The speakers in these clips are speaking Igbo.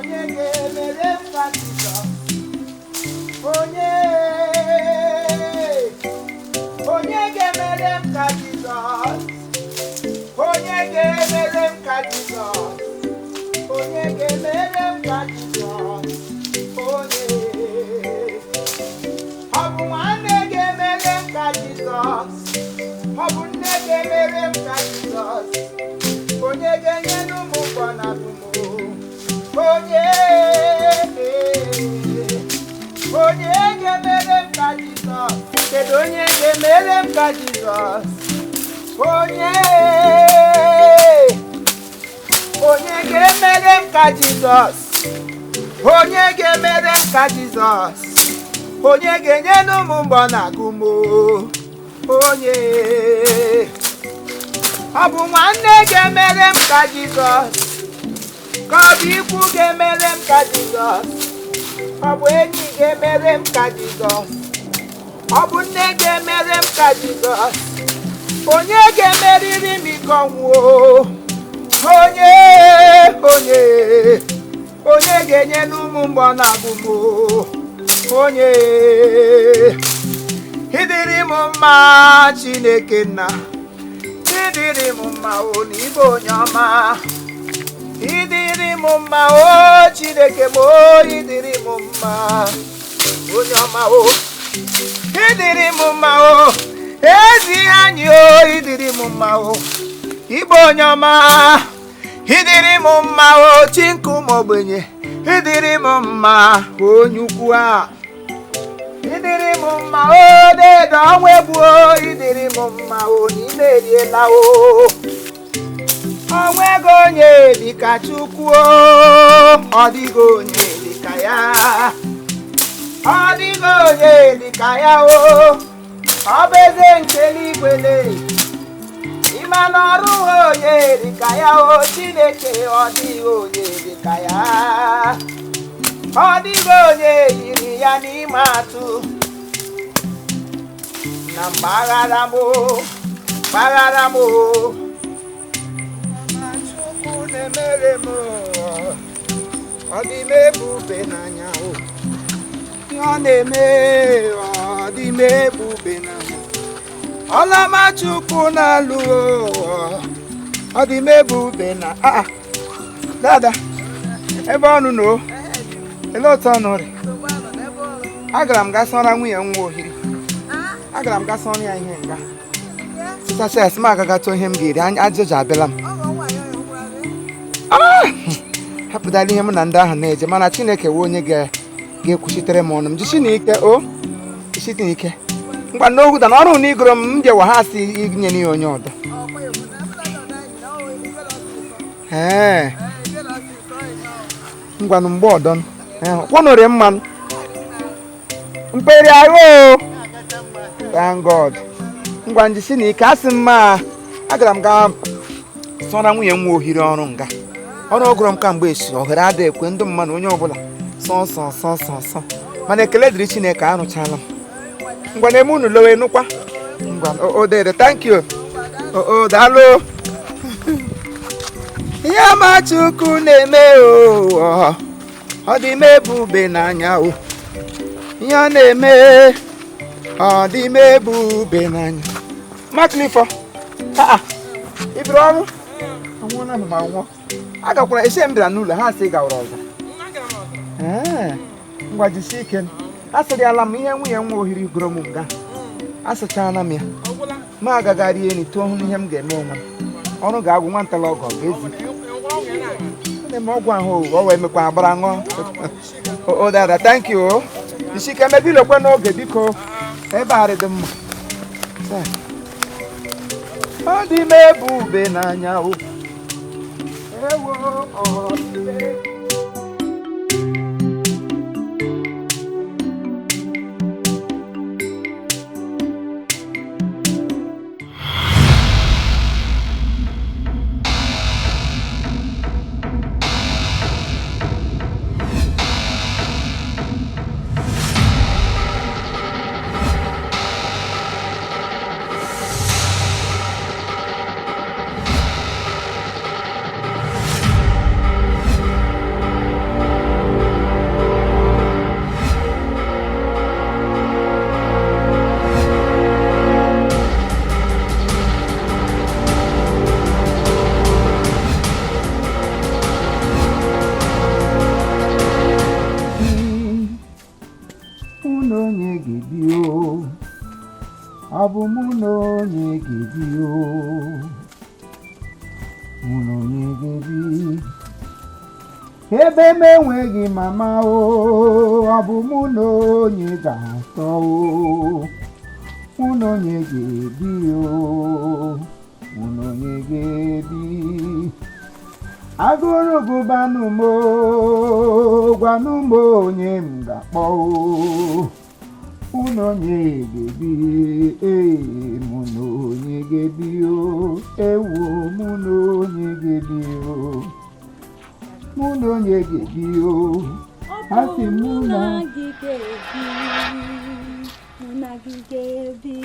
Onye ga-emere m ka Jizọs? Onye, onye ga-emere m ka Jizọs? Onye ga-emere m ka Jizọs? Onye ga-emere m ka Jizọs? Onye, ọ bụ nwanne ga-emere m ka Jizọs? Ọ bụ nne ga-emere m ka Jizọs? Onye ga-enye n'ụmụ mgbọ na agụmụ? Onye, onye ga-emere m ka Jizọs? Kedu onye ga-emere m ka Jizọs? Onye, onye ga-emere m ka Jizọs? Onye ga-emere m ka Jizọs? Onye ga-enye n'ụmụ mgbọ na agụmụ? Onye, ọ bụ nwanne ga-emere m ka Jizọs, ka ọ bụ ikwu ga-emere m ka Jizọs? Ọ bụ enyi ga-emere m ka Jizọs? Ọ bụ nne ga-emere m ka Jizọs? Onye ga-emeriri m ike ọnwụ o? Onye, onye, onye ga-enye n'ụmụ mgbọ na agụm o? Onye, ịdịrị m mma, Chineke nna, ịdịrị m mma o, na ịbụ onye ọma. Ịdịrị m mma o, Chineke m o, ịdịrị m mma, onye ọma o. Ịdịrị m mma o, ezi ihe anyị o, ịdịrị m mma o, ịbụ onye ọma. Ịdịrị m mma o, chi nke ụmụ ogbenye, ịdịrị m mma, onye ukwu a. Ịdịrị m mma o, dede ọnwa egbu o, ịdịrị m mma o, na imeriela o. Ọnwa ego onye dịka Chukwu o, ọ dịghị onye dịka ya, ọ dịghị onye dịka ya o. Ọ bụ eze nke eluigwe le, ịma na ọrụ ha onye dịka ya o. Chineke, ọ dịghị onye dịka ya, ọ dịghị onye yiri ya n'ime atụ. Na mgbaghara m o, gbaghara m o. Ma Chukwu na-emere m o, ọ dị m ebube n'anya o. Ihe ọ na-eme, ọ dị m ebube n'anya. Ọlọma Chukwu na-alụ o, ọ dị m ebube na ah dada ebe ọnụ nọ o. Ele otu ọnụ rị? Agara m gaa sọra nwunye nwa ohiri. Agara m gaa sọrọ ya ihe nga sịchacha ya, sị m agagatụ ihe m ga-eri. Ajụjụ abịala m. Hapụtala ihe mụ na ndị ahụ na-eje, mana Chineke wee onye ga-ekwuchitere m ọnụ m. Jisi na ike o, jisi na ike. Ngwa n'okwu da na ọrụ na igoro m m jewa ha si inye ya onye ọdọ. Ee, ngwanụ mgbe ọdọ kwọnụrị mmanụ mperi agha o. Thank God. Ngwa, njisi na ike. Asị m ma agara m gaa sọra nwunye m nwa ohiri ọrụ nga ọrụ ọgụrụ m kamgbe esi ohere adị ekwe ndị mmadụ onye ọbụla sọ sọ sọ sọ sọ, mana ekele dịrị Chineke, arụchala m. Ngwa, na-eme unu lowe nụkwa. Ngwa o dere, thank you o o daalụ. Ihe ọma Chukwu na-eme o, ọ dị m ebube n'anya o. Ihe ọ na-eme, ọ dị m ebube n'anya. Maklifọ, aa ibiri ọrụ anwụọla m ma nwụọ. Agakwara esi m bịara n'ụlọ ha sị gawara ọzọ. Ee, ngwa jisie ike. Asịrịala m ihe nwunye nwa ohiri goro m nga, asịchala m ya ma agaghị rie nri tụọ hụ ihe m ga-eme onwe m. Ọrụ ga-agwụ nwantala ọgọ ga-ezu na-eme ọgwụ ahụ o wee mekwa agbara ṅụọ o. Dada, thank you o, jisie ike. Ebe ilekwe n'oge biko, ebe a dị mma. Ọ dị m ebube n'anya o. Ewo, ọ dị m. Ọ bụ mụ na onye ga-ebi o, mụ na onye ga-ebi. Ebe m enweghị mama o, ọ bụ mụ na onye ga-atọ o, mụ na onye ga-ebi o, mụ na onye ga-ebi. Agụrụ gụbanụ m o, gwanụ m onye m ga-akpọ o, mụ na onye ga-ebi. Ee, mụ na onye ga-ebi o, ewo, mụ na onye ga-ebi o, mụ na onye ga-ebi o. Asị mụ na gị ga-ebi, mụ na gị ga-ebi,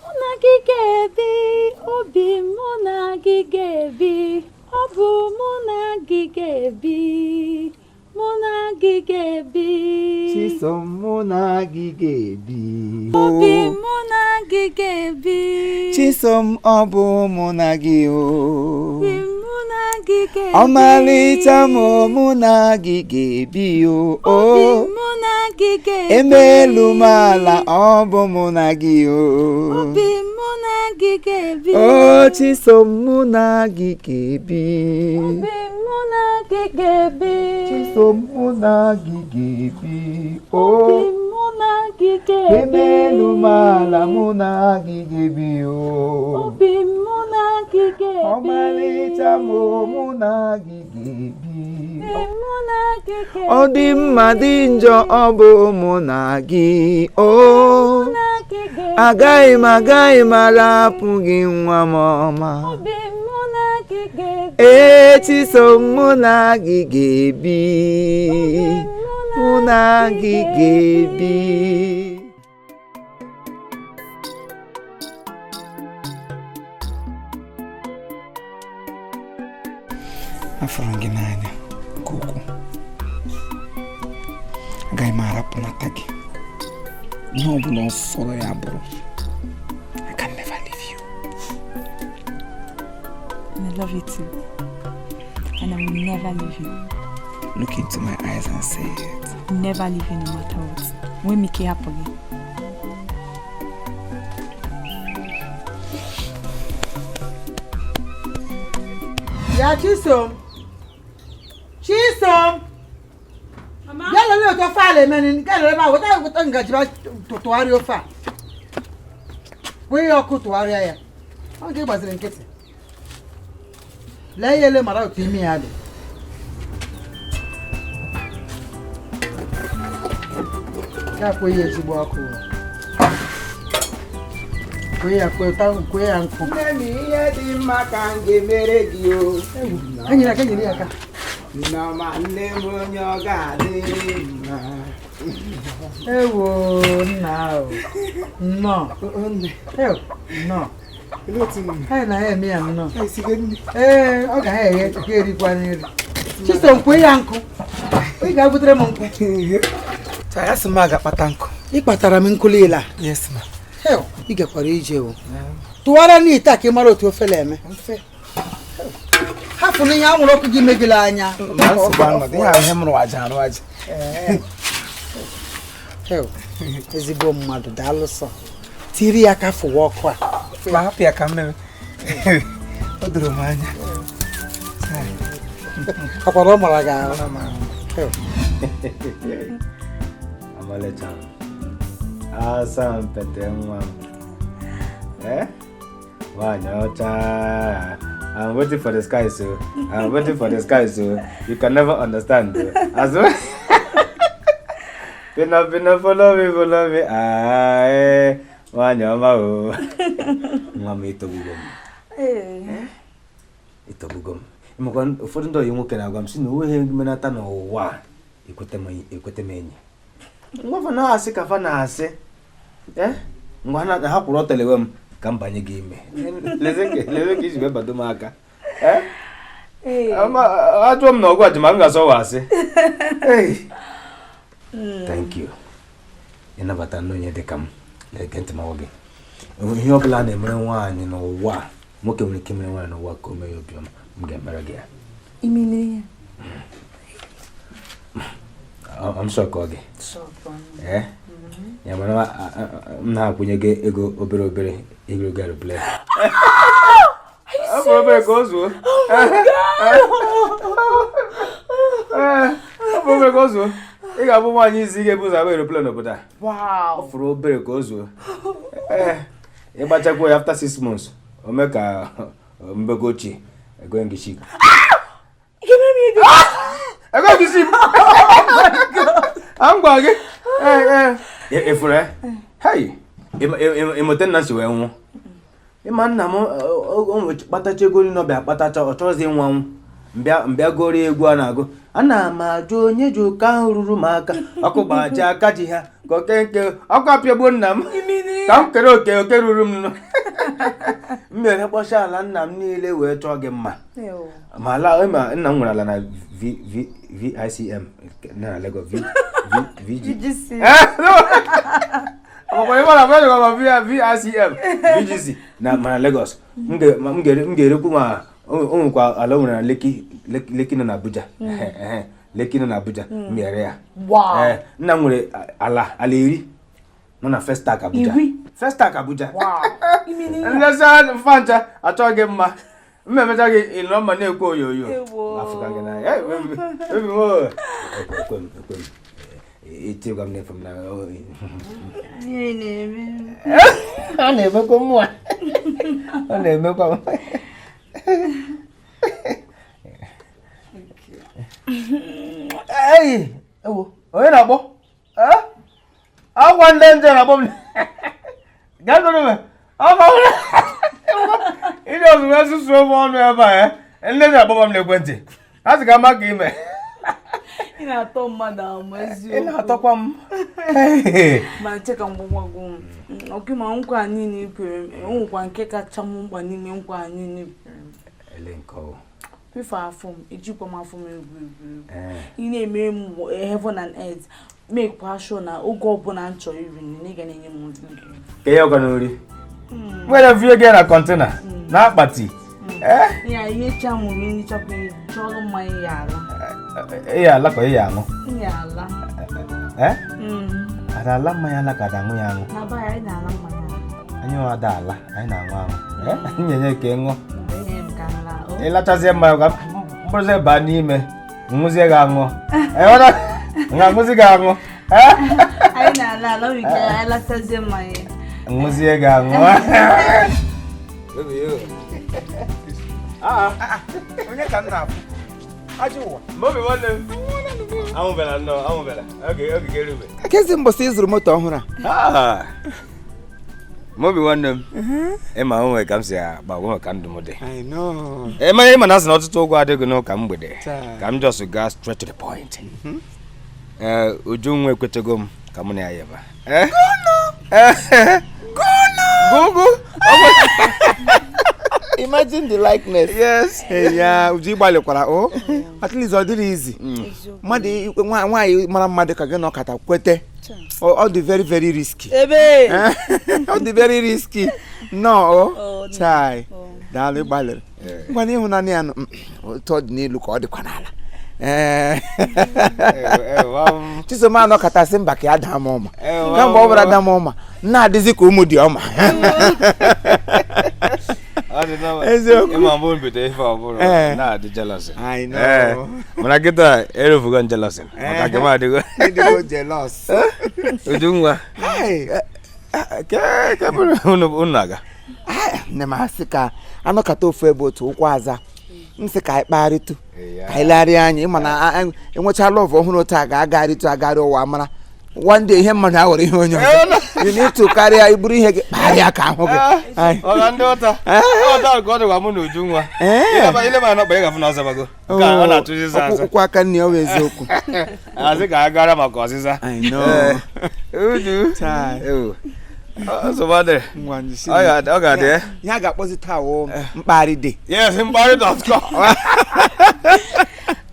mụ na gị ga-ebi, obi, mụ na gị ga-ebi. Ọ bụ mụ na gị ga-ebi, mụ na gị ga-ebi. Chisom, mụ na gị ga-ebi. Obi, mụ na gị ga-ebi. Chisom, ọ bụ mụ na gị o. Obi, mụ na gị ga-ebi. Ọmalịcha m, mụ na gị ga-ebi o. Obi, mụ na gị ga-ebi. Emelu m ala, ọ bụ mụ na gị o. Obi, mụ na gị ga-ebi. O Chisom, mụ na gị ga-ebi. Obi, mụ na gị ga-ebi. Chisom, mụ na gị ga-ebi o. Obi, mụ na gị ga-ebi. Emelu m ala, mụ na gị ga-ebi o. Obi, mụ na gị ga-ebi. Ọmalịcha m, mụ na gị ga-ebi. Obi, mụ na gị ga-ebi. Ọ dị mma, dị njọ, ọ bụ mụ na gị o. Mụ na gị ga-ebi. Agaghị m arapụ gị, nwa m ọma. Obi, mụ na gị ga-ebi. Ee, Chisom, mụ na gị ga-ebi, mụ na gị ga-ebi. Afụrụ m gị n'anya nke ukwuu. Agaghị m arapụnata gị, ihe ọbụla ọ sọrọ ya bụrụ. I can never leave you. And I love you too. And I will never leave you. Look into my eyes and say it. Never leave you no matter what. When Mickey happen again. Ya Chisom, Chisom, bịa lelee otu ofe a na-eme. Gaa lere ebe a, weta, weta ngaji ba tụgharịa ofe a. Wee ya ọkụ, tụgharịa ya. Ọ ga gbaziri nkịtị. Lee ya ele, mara otu imi ya dị. Ya kwee ya ezigbo ọkụ. Kwee ya, kwee kwee ya nkụ. Nne m, ihe dị mma ka m ga-emere gị o. Enyere aka, enyere ya aka. Nneọma, nne m, onye ọ ga-adịrị mma. Ewo, nna o, nnọọ. Nne. Ew, nnọọ. Olee otu ị Anyị na ya eme ya nnọọ. Esigo nne? Ee, ọ ga eghe ka erikwa nri. Chisom, kwee ya nkụ. Ị ga-ebutere m nkụ. Cha ya sị m aga kpata nkụ. Ị kpatara m nkụ niile a? Yes, ma. Ew, ị gakwara ije o. Tụwara n'ite a ka ị mara otu ofe na-eme. Mfe. Hapụ na ihe anwụrụ ọkụ gị megide anya. Ma nsogbu anọdụ ihe ahụ, ihe m rụwaja arụwaja. Ew, ezigbo mmadụ, daalụ sọ. Tiri ya aka, fụwa ọkụ a. Ma hapụ ya ka m mere. O doro m anya. Akwara ọ mara gị ahụ. Ana m ahụ. Ew. Ọmalịcha m, asampete nwa m, eh? Nwanyị ọcha. I'm waiting for the sky, so I'm waiting for the sky, so you can never understand. As well. Pina pina, follow me, follow me. Ah, eh. Nwanyị ọma o. Nwa m, itogbugo m. Itogbugo m. Ịmakwa ụfọdụ ndị ọyị nwoke na-agwa m sị na onweghị mmenata n'ụwa a ekwete m enyi. Ngwa, fa na-asị ka fa na-asị. Eh? Ngwa, ha kwụrụ ọtọ lewe m ka m banye gị ime. Leze ka iji wee bado m aka. Eh? Ajụọ m na ọgwụ ajụ ma m ga-asọ wa asị. Hey. Thank you. Ịnabata ndị onye dị ka m na-ege ntị ma gị. Ihe ọ bụla a na-emere nwaanyị n'ụwa a, nwoke nwere ike imere nwaanyị n'ụwa ka o mee ya obiọma, m ga-emere gị ya. Imele ya. I'm sure ka ọ gị. Eh? Ya mana m na-akwụnye gị ego obere obere igoro gị aeroplane. Ọ bụ obere ka o zuo. Ọ bụ obere ka o zuo. Ị ga-abụ nwaanyị izi ga-ebu ụzọ agba aeroplane n'obodo a. Ọ fụrụ obere ka o zuo. Ee, ịgbachakwa ya after 6 months, o mee ka mbego ochie, egoghị gị ship. Egoghị gị ship. A m gwa gị. Ee, ee, ịfụrụ ya? Hei, ịmụta nna si wee nwụọ. Ịma nna m o kpatacha ego niile ọ bịa kpatacha, ọ chọrọzi ịnwụ anwụ. Mbịa gụọrọ egwu a na-agụ, ana m ajụ onye ji oke ahụ ruru m aka, ọkụ gbaji aka ji ha ka oke nke ọkụ apịagbuo nna m, ka m kere oke oke ruru m nụ. M mere kpọcha ala nna m niile wee chọọ gị mma. Ma ala ma nna m nwere ala na V V VICM na Lagos, V V VG. VGC. Ọkwa ịma na ma VICM VGC na mana Lagos. M ga-erekwu ma o nwekwa ala o nwere na Lekki, Lekki nọ n'Abuja. Ehe, Lekki nọ n'Abuja, m ga-ere ya. Wow. Nna m nwere ala 10 nọ na Festac, Abuja. 10? Festac, Abuja. Wow. Nlesa fancha achọ gị mma, m emecha gị ịnọ mma na-ekwe oyoyo. Ewo. Afụka gị n'anya. Eh, baby, baby m o. Ekwe m, ekwe m. Etikwa m n'efe m na Ihe na-eme. Ọ na-emekwa mmụọ, ọ na-emekwa m. Ei, ewo, onye na-akpọ? Eh? Akwa ndị nje na-akpọ m. Gaa goro m. Akwa ije ozugbo esusuo m ọnụ ebe a, eh? Ndị nje akpọba m n'ekwentị. Ha sị ka mma ka ime. Ị na-atọ mmadụ amụ. Ị Eziokwu. na-atọkwa m. Ma nche ka mgbagwagwo m ọkụ, ma nkwa a niile i kwere m, o nwekwa nke kacha m mkpa n'ime nkwa a niile i kwere m. Ele nke ọ? Fifa afọ m, ejikwa m afọ m egwu egwu. Ee. Ị na-emere m heaven and earth, mekwa sure na oge ọbụla m chọrọ iri nri na ị ga na-enye m nri. Ka ihe ọkwa n'ori. Nwere vie gị na container na akpati. Ee? Ya ihe cha nwere nri chọkwa chọrọ mmanya ya ala. Ị ya ala ka ị ya aṅụ? Ya ala. Ee? Ada ala mmanya ala ka ada aṅụ ya aṅụ? Na be anyị na-ala mmanya ala. Anyị nwa ada ala, anyị na-aṅụ aṅụ. Ee? Nyenye ka ị ṅụọ. Enye m ka m laa o. Ịlachazie mmanya ka mkpụrụzie baa n'ime, ṅụzie gị aṅụ. Ee, ṅụzi gị aṅụ. Ee? Anyị na-ala ala, o nwere ike anyị lachazie mmanya. Ṅụzie gị aṅụ. Baby, yo. Ah, Onye ka m na-afụ? Ajọ ụwa. Mọmi nwanne m. Anwụbela nnọọ, anwụbela. Oge oge ga-erube. Kezi mbọsị ị zụrụ moto ọhụrụ a? Ah. Mọmi nwanne m. Ịma onwe ka m si agba onwe ka ndụ m dị. I know. Ịma ịma na asị na ọtụtụ ụgwọ adịghị n'ụka mgbede. Taa. Ka m just gaa straight to the point. Ee, Ujunwa ekwetego m ka mụ na ya yaba. Eh? Gugu. Imagine the likeness. Yes. Ya, Uju, ịgbalịkwara o. At least ọ dịrị izi. Mmadụ nwaanyị mara mmadụ ka gị nọkọta kwete. Ọ dị very very risky. Ebe. Ọ dị very risky. Nnọọ o. Oh, Chai. Oh. Daalụ, ịgbalịrị. Ngwa, n'ịhụnanya ya nọ, otu ọ dị n'elu ka ọ dịkwa n'ala. Ee. Chisom anọkọtasị mba ka ya daa m ọma. Kamgbe ọ bụla daa m ọma, m na-adịzi ka ụmụ dị ọma. Eziokwu. Ịma mbụ mbite ife ọ bụrụ Eh. na-adị jealousy. I know. Eh, mana kịta erefugo m jealousy maka nke m adịgo. Ịdịgo jealous. Ujunwa. Hey, Ke bụrụ unu unu aga. ah, nne m asị ka anọkọta ofu ebe otu ụkwụ aza, m sị ka anyị kpagharịtụ, ka anyị legharịa anya. Ịma na enwecha love ọhụrụ taa ga-agagharịtụ agagharị ụwa mara one day ihe mmadụ aghọrọ ihe onye ọzọ. You need to karịa iburu ihe gị kpagharịa ka ahụ gị. Ai. Ọ ga ndị ụta. Ụta ka ọ dịkwa mụ na Ujunwa. Ee. Ile ma anọkpa ị ga-afụ na ọzabago. Nke a ọ na-atụ ụzịza azụ. Ụkwụ aka nne ọ bụ eziokwu. Azị ka a gara maka ọzịza. I know. Uju. Chai. Ewu. Nsogbu adịrị. Ngwa, njisi. Ọ ga-adị, eh? Ihe a ga-akpọzi taa wụ mkparị day. Yes, mkparị.com.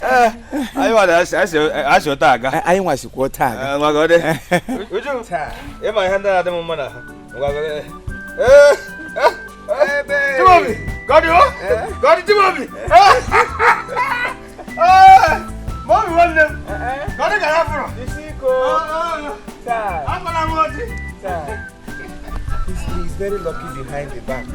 Ee, anyị nwere asị ụta aga. Anyị nwasikwuo taa aga. Ee, ngwa ka ọ dị. Uju, ịma ihe ndị na-adị m mma na ngwa ka ọ dị. Ee, Chimaobi, ka ọ dị o? Ka ọ dị, Chimaobi. Ee, Mọmi nwanne m, ka ọ dị ka ya fụrụ. Akpala m ọjị. Very lucky behind the back.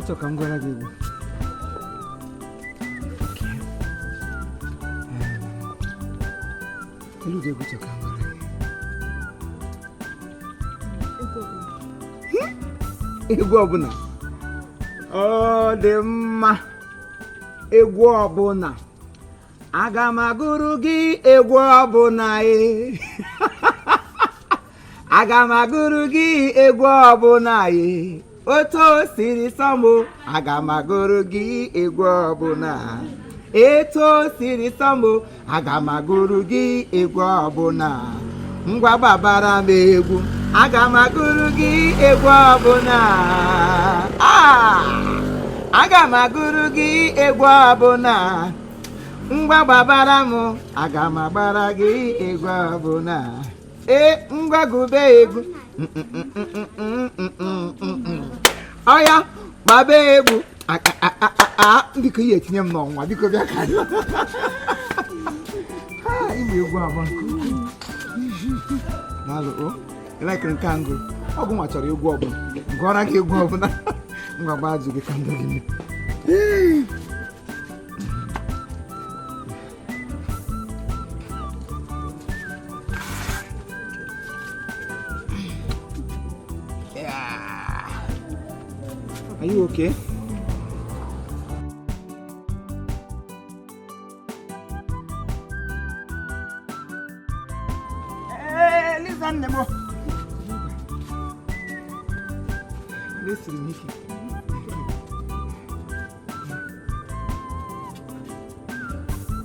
Ịchọ ka m gwara gị egwu. Elu ụdị egwu chọ ka m gwara gị. Egwu ọbụla. Ọ dị mma. Egwu ọbụla. Aga m agụrụ gị egwu ọbụla ee. Aga m agụrụ gị egwu ọbụla ee. Otu o siri sọ m o, aga m agụrụ gị egwu ọbụla. Etu o siri sọ m o, aga m agụrụ gị egwu ọbụla. Ngwa gbabara m egwu, aga m agụrụ gị egwu ọbụla. Ah! Aga m agụrụ gị egwu ọbụla. Ngwa gbabara m, aga m agbara gị egwu ọbụla. Ee, ngwa gụbe egwu. Ọya, gbaba egwu. Biko ihe etinye m n'ọnwa, biko bịa ka anyị. Ha, ịgba egwu agba nke ukwuu. Daalụ o. Ị laikiri nke a m gụrụ? Ọgụ nwa chọrọ egwu ọbụla. Gụọra gị egwu ọbụla. Ngwa gbaa ajụ gị ka ndụ gị mee. Yeah. Are you okay? Ee, Liza nne m. Esiri m ike.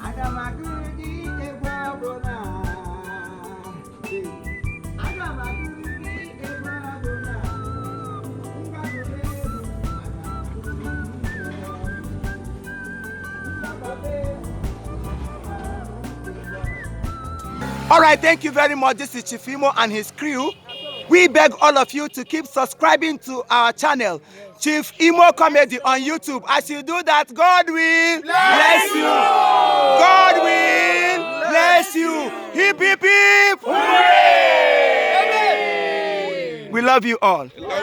Aga m agụrụ gị egwu ọbụla. Aga m agụrụ gị egwu ọbụla. Ngwa gụrụ egwu. Aga m agụrụ gị egwu ọbụla. Ngwa gbaba egwu. All right, thank you very much. This is Chief Imo and his crew. We beg all of you to keep subscribing to our channel, Chief Imo Comedy on YouTube. As you do that, God will bless you. God will bless you. Hip, hip, hip. Hooray! We love you all.